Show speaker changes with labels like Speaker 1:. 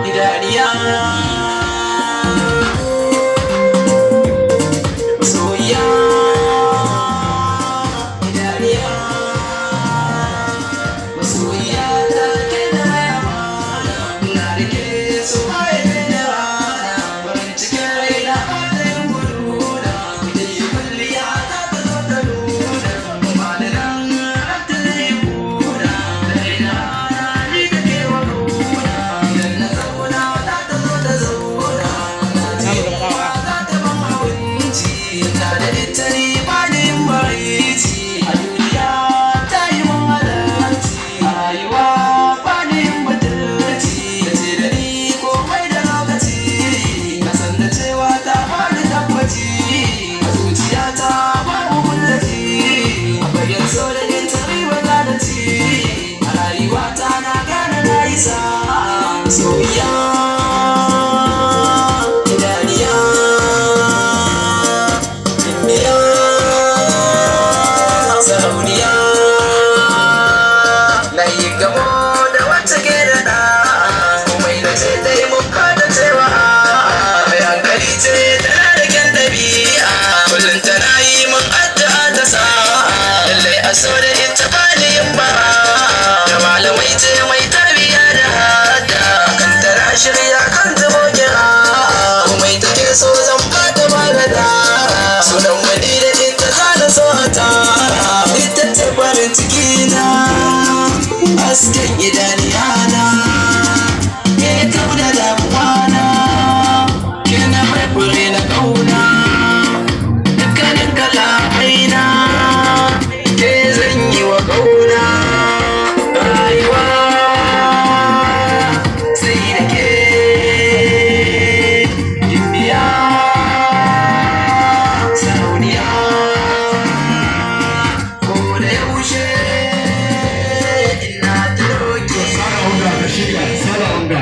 Speaker 1: Idaniya, masoyiya, idaniya, masoyiya ta ke na amana, na rike su haifin da rana, farin cikin raina ba ta yin guduna, idan yi kulliya ta ta zo ta nuna, kuma da nan ranta zai kuna, da raina rana ni da ke wa kuna, idan na zauna ta ta zo ta zauna, na ce za ta ban abinci, ta da ita ni ba ni yin maraici, a duniya ta yi mun halarci, a rayuwa ba ni yin butulci, ta ce da ni komai da lokaci, na san da cewa ta bani tabbaci, a zuciyata babu kullaci, a fagen so da ita riba za ta ci, a rayuwata na gane na yi sa'a, soyayya, idaniya, gimbiya, sarauniya, na yi gamo da wacce ke da ɗa'a, komai na ce ta yi mun fata cewa a'a, mai hankali ce tana da kyan ɗabi'a, kullum tana yi mun addu'a ta sa'a, lallai a so da ita ba ni yin bara, da malamai ce mai tarbiyya da hada, kan tana shirya kan zubo kira, komai take so zan bata ba da, sunan wani da ita za na so a tara, ita ce farin ciki na, hasken idaniyana, ke kauda damuwa na, ke na mai fure na kauna, dukkanin kalamai na, ke zan yi wa kauna, rayuwa sai da ke, gimbiya, sarauniya, ko da yaushe ina tuno ke.
Speaker 2: Sara Onga, ka shirya, Sara Onga.